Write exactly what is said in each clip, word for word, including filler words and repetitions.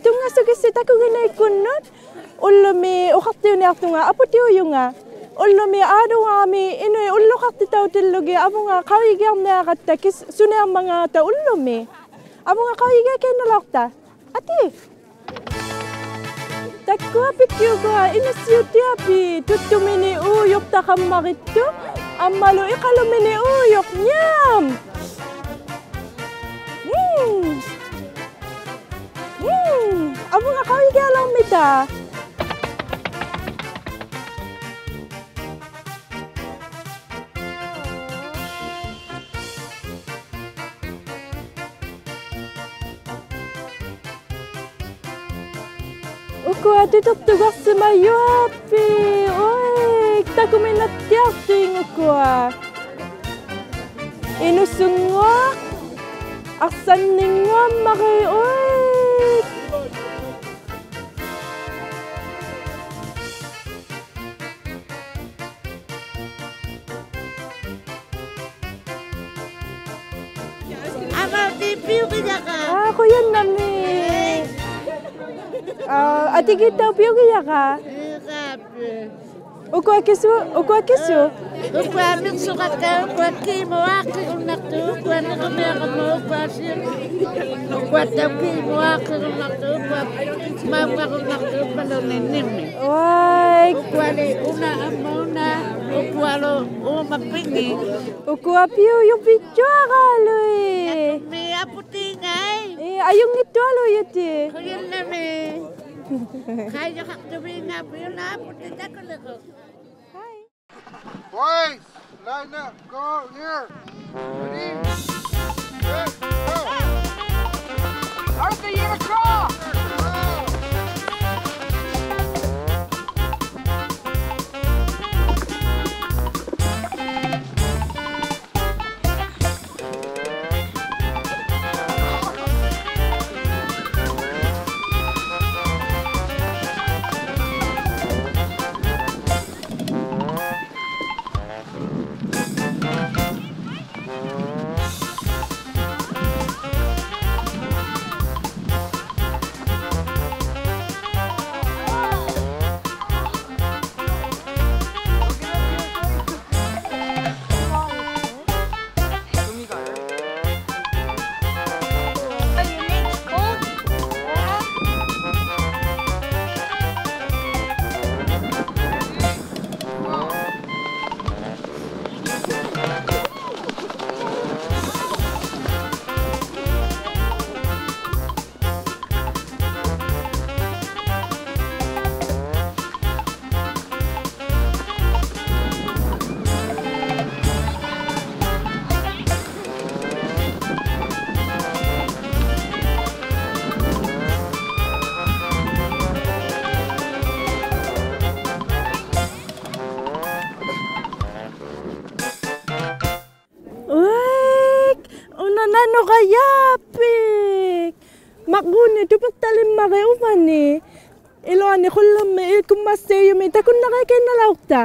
ᑐᙵᓱᒋᑦᓯ ᑕᑯᒋᓇᐃᒃᑯᓐᓄᑦ, ᐅᓪᓗᒥ ᐅᖃᖅᑎᐅᓂᐊᖅᑐᖓ ᐊᐳᑎᐅᔪᖓ. ᐅᓪᓗᒥ ᐋᑐᕚᒥ ᐃᓄᐃᑦ ᐅᓪᓗᖃᖅᑎᑕᐅᑎᓪᓗᒋᑦ ᐊᕗᖓ ᖃᐅᔨᒋᐊᕐᓂᐊᕋᑦᑕ ᑭᓱ-, ᓱᓂᐊᕐᒪᖔᑕ ᐅᓪᓗᒥ. ᐊᕗᖓ ᖃᐅᔨᒋᐊᑲᐃᓐᓇᓚᐅᖅᑕ. ᐊᑏ. ᑕᒃᑯᐊ ᐱᒃᑭᐅᒃᑯᐊ ᐃᓄᔅᓯᐅᑎᐊᐱᒃ ᑐᒃᑐᒥᓂᖅ ᐆᔪᖅᑕᖃᒻᒪᕆᑦᑐᖅ, ᐊᒻᒪᓗ ᐃᖃᓗᒥᓂᖅ ᐆᔪᖅ, ᔮᒻ! ᒻᒻ. ᒻᒻ. ᐊᕗᖓ ᖃᐅᔨᒋᐊᓚᐅᕐᒥᑕ. ᐅᑯᐊ ᑐᑐᖅᑐᒐᖅᓯᒪᔪᐊᐱᒃ, ᐅᐃᒃ, ᑕᑯᒥᓇᑦᑎᐊᖅᑐᐃᖓ ᐅᑯᐊ. ᐃᓄᓱᙳᐊᖅ, ᐊᖅᓴᓐᓂᙳᐊᒻᒪᕆᒃ, ᐅᐃᒃ. ᐊᕙᐅᑎ ᐱᐅᒋᔭᕋ. ᐋ, ᖁᔭᓐᓇᒦᒃ. ᐋ, ᐊᑎᒌᑦᑕᐅᖅ ᐱᐅᒋᔭᕋ. ᐄ, ᖃᐱ. ᐅᑯᐊ ᑭᓱ, ᐅᑯᐊ ᑭᓱ. ᐅᑯᐊ ᒥᖅᓱᖃᑦᑕ, ᐅᑯᐊ ᑮᒧᐊᖅ ᖁᕕᐊᓇᖅᑐᖅ, ᐅᑯᐊ ᓂᕈᒥᐊᕋᒪ, ᐅᑯᐊ ᓯ-, ᐅᑯᐊᑦᑕᐅᖅ ᑮᒧᐊᖅ ᖁᕕᐊᓇᖅᑐᖅ, ᐅᑯᐊ ᒪᐅᖓᕈᓐᓇᖅᑐᖅ ᐸᓗᓐᓂᒃ ᓂᒥᒃ. ᐅᐊᐃᒃ. ᐅᑯᐊᓕ ᐅᓇ ᐊᒻᒪ ᐅᓇ, ᐅᑯᐊᓗ ᐆᒪᑉᐱᖏ. ᐅᑯᐊ ᐱᐅᔪᕕᔾᔪᐊᕌᓗᐃᑦ. ᓇᑯᕐᒦᒃ ᐊᐳᑎᖓᐃ. ᐄ, ᐊᔪᙱᑦᑐᐊᓘᔪᑎᑦ. ᖁᔭᓐᓇᒦᒃ. ᖃᐃᔪᖃᖅᑐᕕᖓ ᐱᐅᓇ ᐊᐳᑎ ᑕᑯᓕᕈᒃ. Hi. Boys, line up, go here. Ready? Set, go. Arthur, you gotta crawl. ᐅᐃᒃ, ᐅᓇ ᓇᓄᕋᔮᐱᒃ. ᒪᕐᕉᓐᓂᒃ ᑐᐱᖅᑕᓕᒻᒪᕆᒃ ᐅᕙᓂ. ᐃᓗᐊᓂ ᖁᓪᓕᕐᒥ ᐃᑯᒻᒪᔅᓴᐃᔪᒥ ᑕᑯᓐᓇᕋᐃᑲᐃᓐᓇᓚᐅᖅᑕ.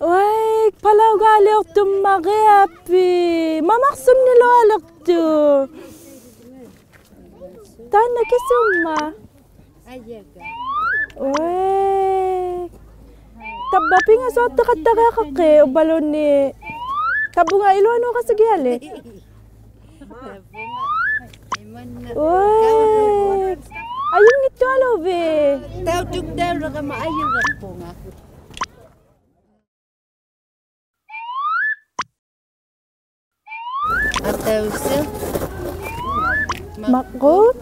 ᐅᐃᒃ, ᐸᓚᐅᒑᓕᐅᖅᑐᒻᒪᕆᐊᐱᒃ. ᒪᒪᖅᓱᓐᓂᓗᐊᓕᖅᑐᖅ. ᑖᓐᓇ ᑭᓱᒻᒪ. ᐅᐃ. ᑕᕝᕙ ᐱᖓᓱᐊᖅᑎᖃᑦᑕᕆᐊᖃᖅᑭᑦ ᐅᕝᕙᓘᓐᓃᑦ. ᑕᕝᕗᖓ ᐃᓗᐊᓄᖃᓱᒋᐊᓕᒃ. ᐅᐃ. ᐊᔪᙱᑦᑐᐊᓘᕕᑦ. ᑕᐅᑐᒃᑕᐅᓚᒐᒪ ᐊᔪᕋᑉᐳᖓ. ᐊᑕᐅᓯᖅ. ᒪᕐᕉᒃ.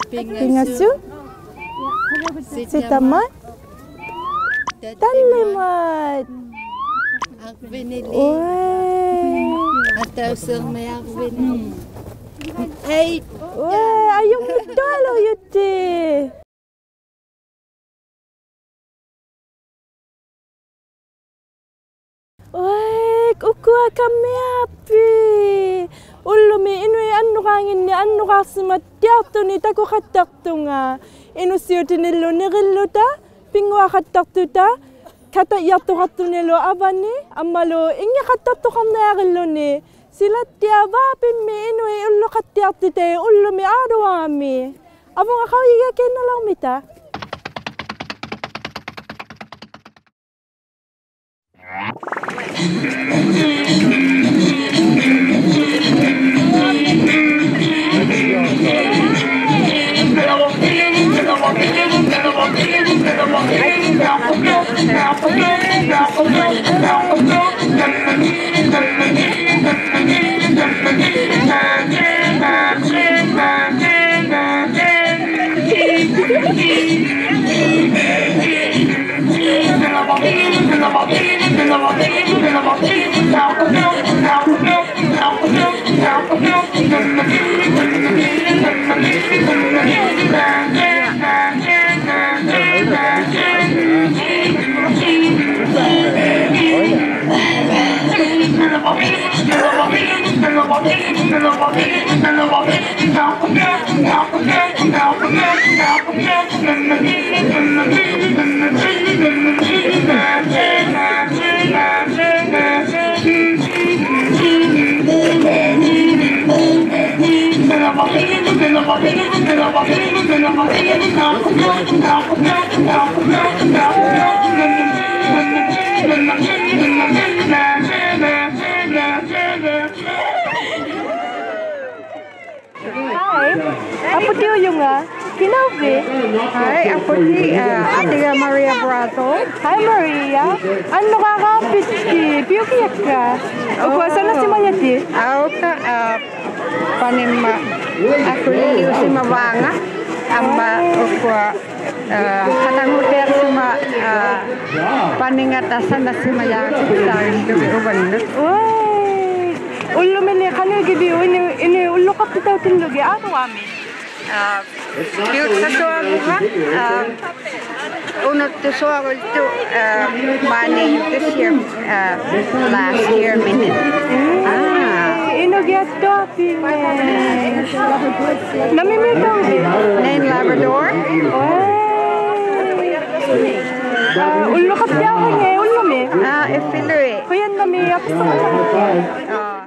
ᐱᖓᓱᑦ. ᐱᖓᓱᑦ. ᓯᑕᒪᑦ. ᓯᑕᒪᑦ. ᑕᓪᓕᒪᑦ. ᑕᓪᓕᒪᑦ. ᐊᕐᕕᓂᓕᒃ. ᐅᐃ. ᐊᑕᐅᓯᕐᒥᒃ ᐊᕐᕕᓂᓕᒃ. ᐊᐃ. ᐅᐃ, ᐊᔪᙱᑦᑐᐊᓘᔪᑎᑦ. ᐅᐃᒃ, ᐅᑯᐊ ᑲᒥᐊᐱᒃ. ᐅᓪᓗᒥ ᐃᓄᐃᑦ ᐊᓐᓄᕌᖏᓐᓂᒃ ᐊᓐᓄᕌᖅᓯᒪᑦᑎᐊᖅᑐᓂᒃ ᑕᑯᖃᑦᑕᖅᑐᖓ. ᐃᓄᔅᓯᐅᑎᓂᓪᓗ ᓂᕆᓪᓗᑕ, ᐱᙳᐊᖃᑦᑕᖅᑐᑕ, ᑲᑕᔾᔭᖅᑐᖃᖅᑐᓂᓗ ᐊᕙᓂ, ᐊᒻᒪᓗ ᐃᙱᖃᑦᑕᖅᑐᖃᕐᓂᐊᕆᓪᓗᓂ. ᓯᓚᑦᑎᐊᕙᐱᒻᒥ ᐃᓄᐃᑦ ᐅᓪᓗᖃᑦᑎᐊᖅᑎᑕᐃᑦ ᐅᓪᓗᒥ ᐋᑐᕚᒥ. ᐊᕗᖓ ᖃᐅᔨᒋᐊᖃᓐᓇᓚᐅᕐᒥᑕ. Hi. ᐊᐳᑎᐅᔪᖓ. ᑭᓇᐅᕕᑦ? Hi, ᐊᐳᑎ, ᐋ, ᐊᑎᒐ Maria Brado. Hi, Maria. ᐊᓐᓄᕌᕌᐱᑦᑎ ᐱᐅᒋᔭᒃᑲ? ᐅᑯᐊ ᓴᓇᓯᒪᔭᑎᑦ? ᐋ, ᐅᑯᐊ, ᐋ, ᐸᓂᒪ ᐊᑯᐃᓕᐅᓯᒪᕚᖓ. ᐊᒻᒪ ᐅᑯᐊ, ᐋ, ᖃᑕᖑᑎᐊᖅᓯᒪ, ᐋ, ᐸᓂᖓᑕ ᓴᓇᓯᒪᔭᕋᒃᑭᑦᑕᕆᓪᓗᒋᑦ ᐅᕙᓐᓄᑦ. ᐅᐊᐃ. ᐅᓪᓗᒥᓕ ᖃᓄᐃᒋᕕᐅᒃ ᐃᓄ-, ᐃᓄᐃᑦ ᐅᓪᓗᖃᖅᑎᑕᐅᑎᓪᓗᒋᑦ ᐋᑐᕚᒥ? ᐋ, ᐱᐅᑦᓴᓱᐊᕈᕙ, ᐋ, ᐅᓄᖅᑐᓱᐊᕈᑦᑐ, ᐋ, ᒫᓂ this year, ᐋ, last year-ᒥᓂᑦ. ᐋ. ᐃᓄᒋᐊᑦᑐᐊᐱᒃ. ᓇᒥᒥᐅᑕᐅᕕᑦ? ᓇᐃᓐ Labrador. ᐅᐊᐃ. ᐋ, ᐅᓪᓗᖃᑦᑎᐊᕐᓚᖓᐃ ᐅᓪᓗᒥ? ᐋ, ᐃᕝᕕᓗᐃᑦ. ᖁᔭᓐᓇᒦᒃ ᐊᐱᓱᖅ. ᐋ.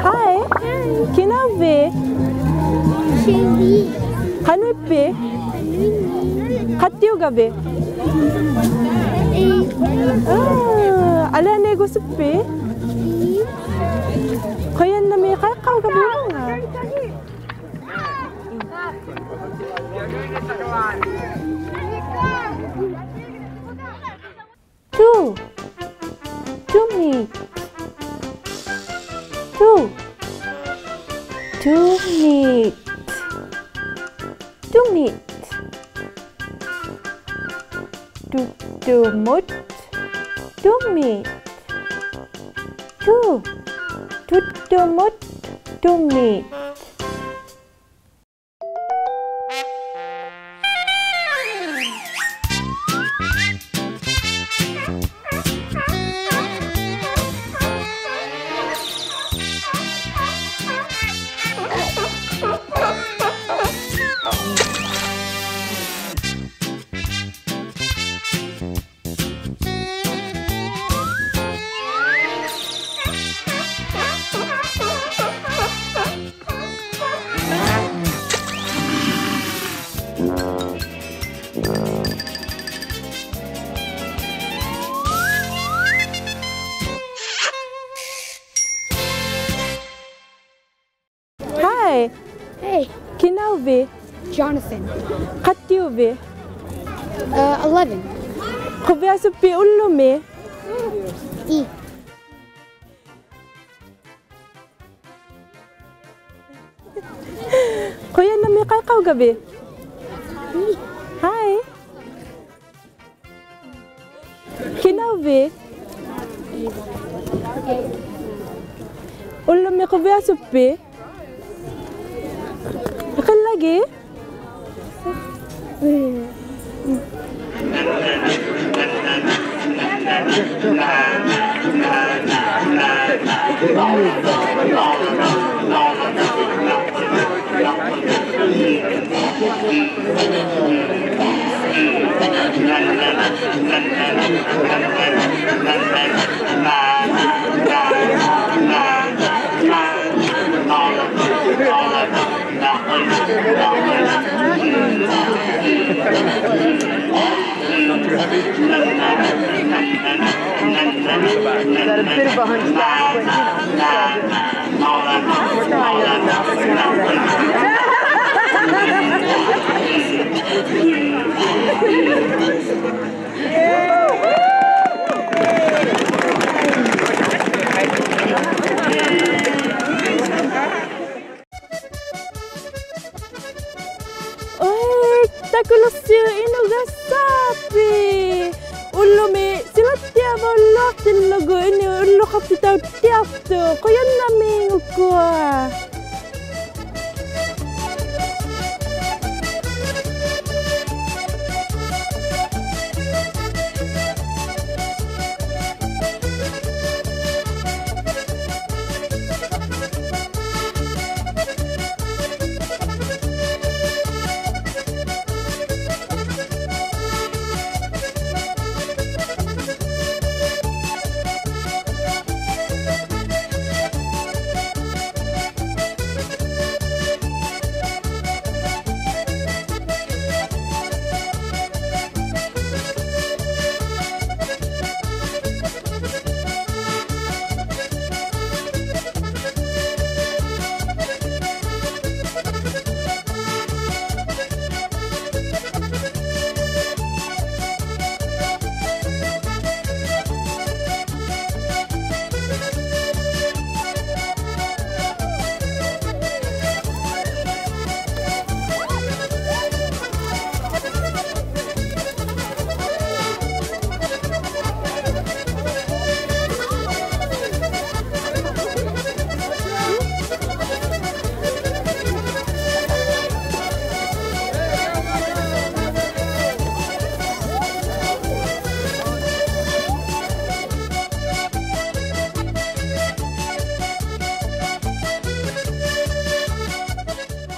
Hi. Hi. ᑭᓇᐅᕕᑦ? ᓱᕕ. ᖃᓄᐃᑉᐱᑦ? ᖃᓄᐃᓐᓂ. ᖃᑦᑎᐅᒐᕕᑦ? ᐄ. ᐋ, ᐊᓕᐊᓇᐃᒍᓱᑉᐱᑦ? ᐄ. ᖁᔭᓐᓇᒦᒃ ᖃᐃᖅᑲᐅᒐᕕᑦ ᐅᕙᖓ. ᑐ. ᑐᒥᑦ. ᑐ. ᑐᒥᑦ. ᑐᒥᑦ. ᑐᒃᑐᒧᑦ ᑐᒥᑦ. ᑐ. ᑐᒃᑐᒧᑦ ᑐᒥᑦ. Hi. Hey. ᑭᓇᐅᕕᑦ? Jonathan. ᖃᑦᑎᐅᕕᑦ? Uh, eleven. ᖁᕕᐊᓱᑉᐱᑦ ᐅᓪᓗᒥ? ᐄ. ᖁᔭᓐᓇᒦᒃ ᖃᐃᖅᑲᐅᒐᕕᑦ? ᐄ. Hi. ᑭᓇᐅᕕᑦ? ᐅᓪᓗᒥ ᖁᕕᐊᓱᑉᐱᑦ? ᐃᖃᓪᓚᒋᑦ? Got a bit of a hunchback, but, you know, we're trying. ᐅᐃ, ᑕᑯᓗᓯᐅᒃ ᐃᓄᒐᓴᐱ. ᐅᓪᓗᒥ ᓯᓚᑦᑎᐊᕙᐅᓗᐊᖅᑎᓪᓗᒍ ᐃᓄᐃᑦ ᐅᓪᓗᖃᖅᑎᑕᐅᑦᑎᐊᖅᑐᖅ. ᖁᔭᓐᓇᒦᒃ ᐅᑯᐊ.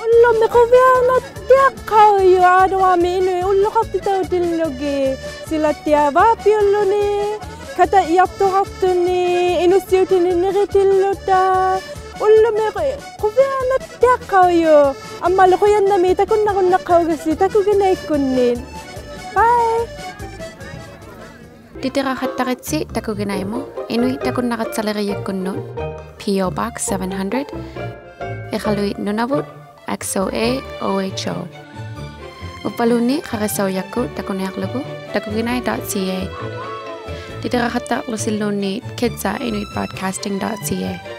ᐅᓪᓗᒥ ᖁᕕᐊᓇᑦᑎᐊᖅᑲᐅᔪᖅ ᐊᓗᐊᒥ ᐃᓄᐃᑦ ᐅᓪᓗᖃᖅᑎᑕᐅᑎᓪᓗᒋᑦ. ᓯᓚᑦᑎᐊᕙᐅᓪᓗᓂ, ᑲᑕᔾᔭᖅᑐᖃᖅᑐᓂ, ᐃᓄᒃᓯᐅᑎᓂᒃ ᓂᕆᑎᓪᓗᑕ. ᐅᓪᓗᒥ ᖁᕕᐊᓇᑦᑎᐊᖅᑲᐅᔪᖅ. ᐊᒻᒪᓗ ᖁᔭᓐᓇᒦᒃ ᑕᑯᓐᓇᕈᓐᓇᖅᑲᐅᒐᔅᓯ ᑕᑯᒋᓇᐃᒃᑯᓐᓂᒃ. Bye. ᑎᑎᕋᖃᑦᑕᕆᑦᓯ ᑕᑯᒋᓇᐃᒧᑦ, ᐃᓄᐃᑦ ᑕᑯᓐᓇᒐᑦᓴᓕᕆᔨᒃᑯᓐᓄᑦ, P O Box seven hundred, ᐃᖃᓗᐃᑦ ᓄᓇᕗᑦ, X O A O H O. ᐅᕝᕙᓘᓐᓃᑦ ᖃᕆᓴᐅᔭᒃᑯᑦ ᑕᑯᓂᐊᕐᓗᒍ takuginai dot C A. ᑎᑎᕋᖃᑦᑕᕐᓗᓯᓘᓐᓃᑦ kids at inuit broadcasting dot C A.